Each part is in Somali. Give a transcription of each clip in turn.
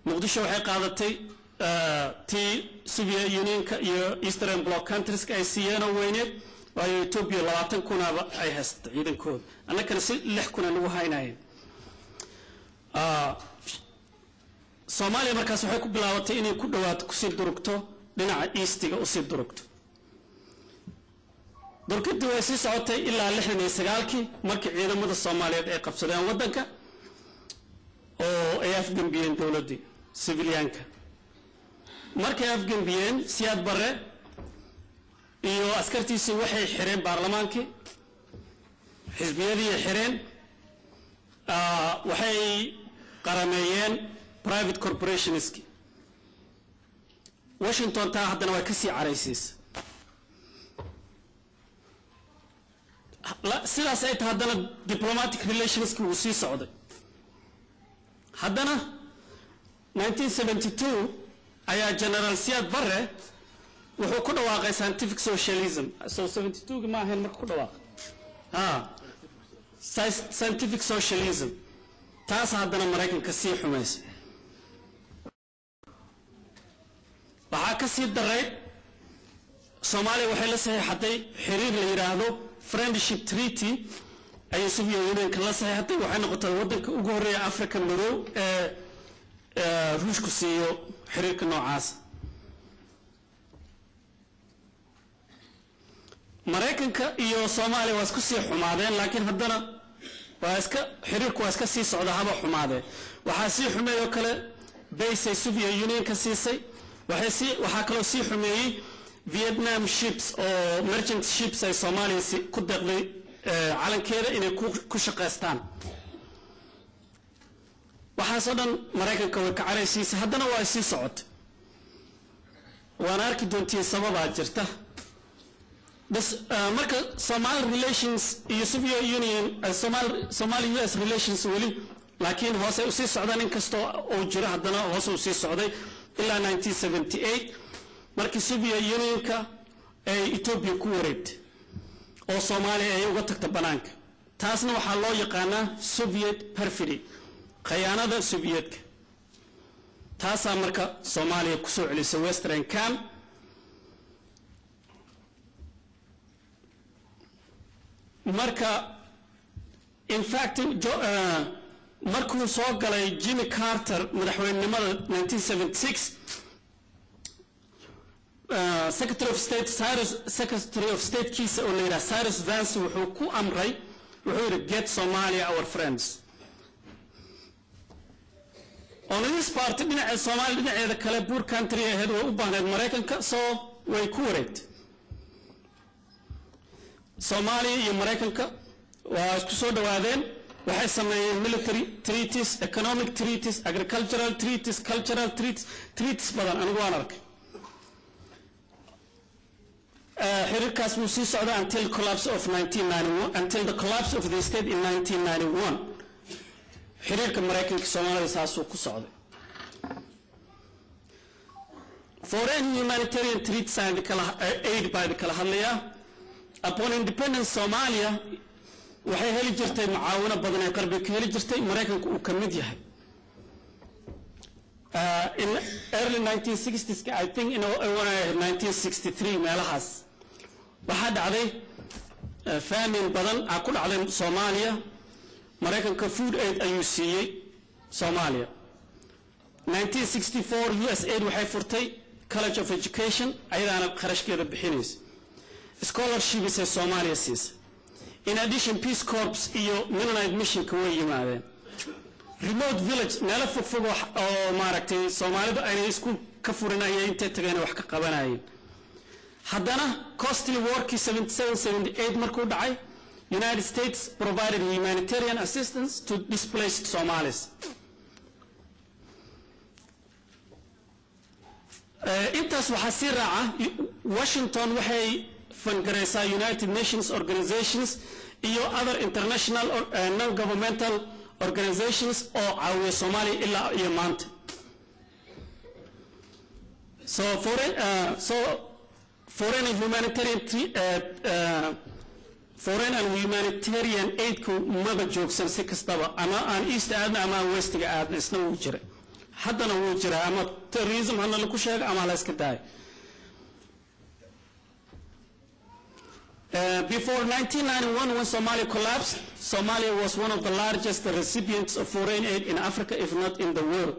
Muqdisho waxay qaadatay tii Soviet Unionka iyo Eastern Bloc countrieska ay siiyeenoo weyneed, waayo Ethiopia 20,000-aba ay haysatay ciidankooda, annakana si 6,000 nagu haynayeen. Soomaaliya markaas waxay ku bilaabatay inay ku dhawaato, kusii durugto dhinaca eastiga, usii durugto. Durkidii way sii socotay ilaa 69-kii, markii ciidamada Soomaaliyeed ay qabsadeen waddanka oo ay afgembiyeen dowladdii civilianka. Markay afgembiyeen, Siyaad Barre iyo askartiisii waxay xireen baarlamaankii, xisbiyadii xireen, waxay qarameeyeen private corporationski. Washington taa haddana way kasii caraysiisa. Sidaas ay tahay haddana diplomatic relationski wuu sii socday. Haddana 1972 ayaa General Siyaad Barre wuxuu ku dhawaaqay scientific socialism. So 72 ma ahayn marka ku dhawaaqay ha scientific socialism. Taas haddana Maraykanka sii xumaysa. Waxaa ka sii daray, Soomaaliya waxay la saxiixatay xiriir la yidhaahdo Friendship Treaty ayay Soviet Unionka la saxiixatay. Waxay noqotay waddanka ugu horreeya Africa madow ee Ruushku siiyo xiriirka noocaas. Maraykanka iyo Soomaaliya waa isku sii xumaadeen, laakiin haddana waa iska xiriirku waa iska sii socda, haba xumaadeen. Waxaa sii xumeeyoo kale baysay Soviet Unionka siisay. Waxay sii waxaa kaloo sii xumeeyey Vietnam ships oo merchant ships ay Soomaaliya ku deeqday calankeeda inay ku shaqaystaan. Waxaasoo dhan Maraykanka way ka caraysiisay. Haddana waa sii socotay, waana arki doontiin sababaa jirta bas. Marka Somali relations iyo Soviet Union, Somali US relations weli laakiin hoose usii socdaan, inkastoo uu jiro haddana hoose usii socday ilaa 1978, markii Soviet Unionka ay Ethiopia ku wareegtay oo Soomaaliya ay uga tagta banaanka. Taasna waxaa loo yaqaanaa Soviet perfidy, khayaanada Sovietka. Taasaa marka Soomaaliya kusoo celisay Western camp. Marka in fact markuu soo galay Jimmy Carter madaxweynenimada 1976, Secretary of State Cyrus, Secretary of State kiisa oo la yidhaha Cyrus Vance, wuxuu ku amray, wuxuu yidhi, "Get Somalia our friends." On this part, dhinaca Soomaaliya, dhinaceeda kale poor country ahayd, way u baahneed Maraykanka, soo way ku wareegtay. Soomaaliya iyo Maraykanka waa isku soo dhawaadeen. Waxay sameeyeen military treaties, economic treaties, agricultural treaties, cultural treaties, treaties badan. Anigu waan arkay. Xiriirkaas wuu sii socday until collapse of 1991, until the collapse of the state in 1991. Xiriirka Maraykanka Soomaalida saasuu ku socday. Foreign humanitarian treaties aan kala aid baa kala hadlayaa. Upon independence, Soomaaliya waxay heli jirtay mucaawino badan ay qarbiga ka heli jirtay, Maraykanku uu ka mid yahay. In early 1960s, I think in 1963 meelahaas, waxaa dhacday famine badan aa ku dhacday Soomaaliya. Maraykanka food aid ayuu siiyey Soomaaliya. 1964 US Aid waxay furtay College of Education, ayadaana kharashkeeda bixinaysa, scholarships ay Soomaaliya siisay. In addition, Peace Corps iyo Mennonite missionka way yimaadeen remote village, meelo fogfog oo maaragtay Soomaalidu aynay iskuul ka furinayeen, intay tageen wax ka qabanayeen. Haddana costly warkii 77 78 markuu dhacay, United States provided humanitarian assistance to displaced Somalis. Intaas waxaa sii raaca, Washington waxay fangaraysaa United Nations organizations iyo other international non-governmental organizations oo caawiya Soomaaliya ilaa iyo maanta. So foreign and humanitarian aidku maba joogsan si kastaba, ama aan east aadna ama aan westiga aadna, isna wuu jiray. Haddana wuu jiraa, ama terrorism hana lagu sheego ama la iska daayo. Before 1991, when Somalia collapsed, Somalia was one of the largest recipients of foreign aid in Africa, if not in the world,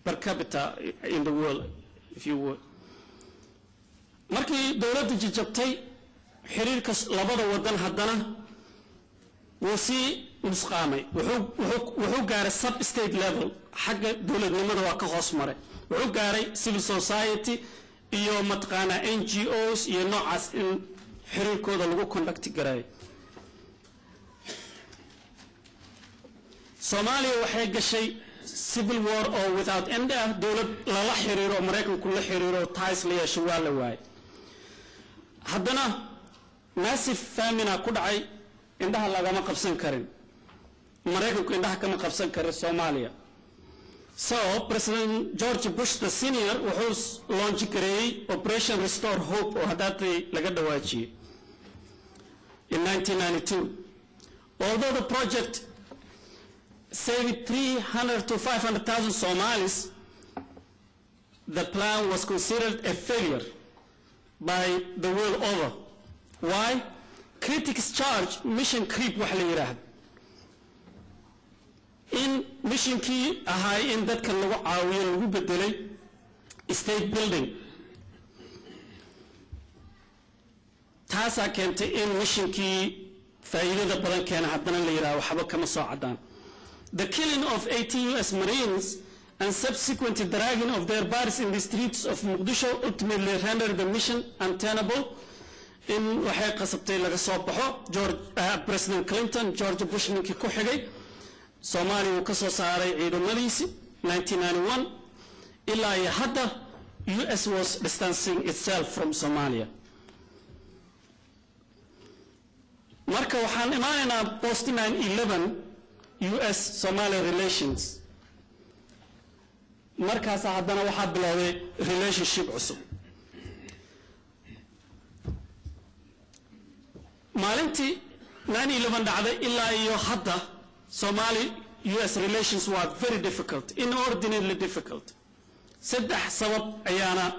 per capita in the world, if you would. Markii dowladda jajabtay, xiriirka labada wadan haddana wuu sii nusqaamay. Wuxuu gaaray sub state level. Xagga dowladnimada waa ka hoos maray. Wuxuu gaaray civil society iyo mataqaanaa NGOs iyo noocaas in xiriirkooda lagu conduct gareeyo. Soomaaliya waxay gashay civil war oo without end ah. Dowlad lala xiriiro oo Maraykanku la xiriiro, ties la yeesho, waa la waayay. Haddana massive famine ku dhacay. Indhaha lagama qabsan karin, Maraykanku indhaha kama qabsan karin Soomaaliya. So President George Bush the senior wuxuu launch gareeyey Operation Restore Hope, oo haddaatay laga dhawaajiyey, in 1992. Although the project saved 300 to 500,000 Somalis, the plan was considered a failure by the world over. Why? Critics charge mission creep. Wax la yidhaahdo in missionkii ahay in dadka lagu caawiyo lagu bedelay state building. Taasaa keentay in missionkii faa'iidada badan keena haddana la yidhahdo waxba kama soo caddaan. The killing of 18 US Marines and subsequent dragging of their bodies in the streets of Mogadishu ultimately rendered the mission untenable. In waxay qasabtay laga soo baxo. George President Clinton, George Bush ninkii ku xigay, Soomaaliya wuu ka soo saaray ciidamadiisi 1991. Ilaa iyo hadda US was distancing itself from Somalia. Marka waxaan imaanaynaa post 9/11 US Somalia relations. Markaasa haddana waxaa bilowday relationship cusub. Maalintii 9/11 dhacday ilaa iyo hadda, Somali US relations were very difficult, inordinately difficult. Saddex sabab ayaana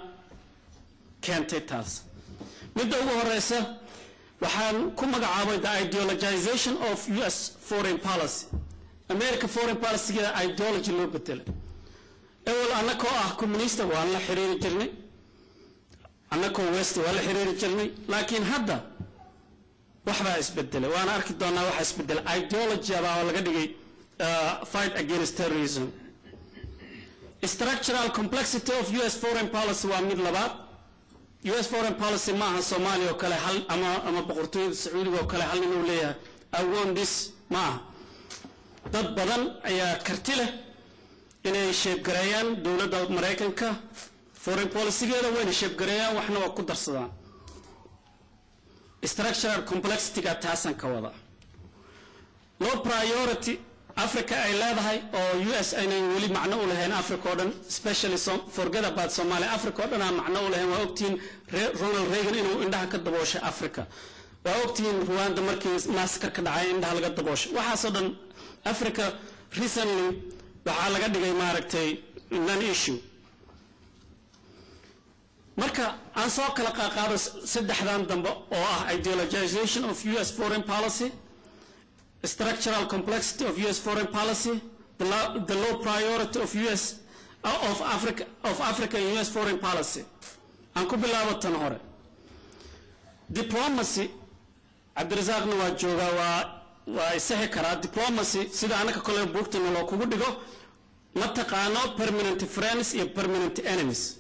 keentay taas. Midda ugu horeysa waxaan ku magacaabay the ideologization of US foreign policy. America foreign policygeeda ideology loo bedelay. Ewel annakoo ah communista waan la xiriiri jirnay, annakoo West waan la xiriiri jirnay, laakiin hadda waxbaa isbedelay. Waana arki doonaa waxa isbedelay. Ideology baa laga dhigay fight against terrorism. Structural complexity of US foreign policy waa mid labaad. US foreign policy maaha Soomaaliya oo kale hal ama Boqortooyada Sacuudiga oo kale hal nin uu leeyahay "I want this". Ma aha. Dad badan ayaa karti leh inay shape gareeyaan dowladda Maraykanka foreign policygeeda, wayna shape gareeyaan, waxna waa ku darsadaan. Structural complexityga taasaan ka wada. Low priority Africa ay leedahay, oo US aynan weli macno u lahayn Africa oo dhan, especially, forget about Somalia, Africa oo dhan aan macno u lahayn. Waa ogtihiin Ronald Reagan inuu indhaha ka dabooshay Africa. Waa ogtihiin Rwanda markii massacre ka dhacay indhaha laga dabooshay. Waxaasoo dhan Africa recently waxaa laga dhigay, maaragtay, non issue. Marka aan soo kala qaaqaado saddexdan dambe, oo ah ideologization of US foreign policy, structural complexity of US foreign policy, the low priority of US of Africa in US foreign policy. Aan ku bilaabo tan hore, diplomacy. Cabdirasaaqna waa joogaa, waa isixi karaa. Diplomacy, sida anaka kole buugtana loo kugu dhigo, ma taqaano permanent friends iyo permanent enemies.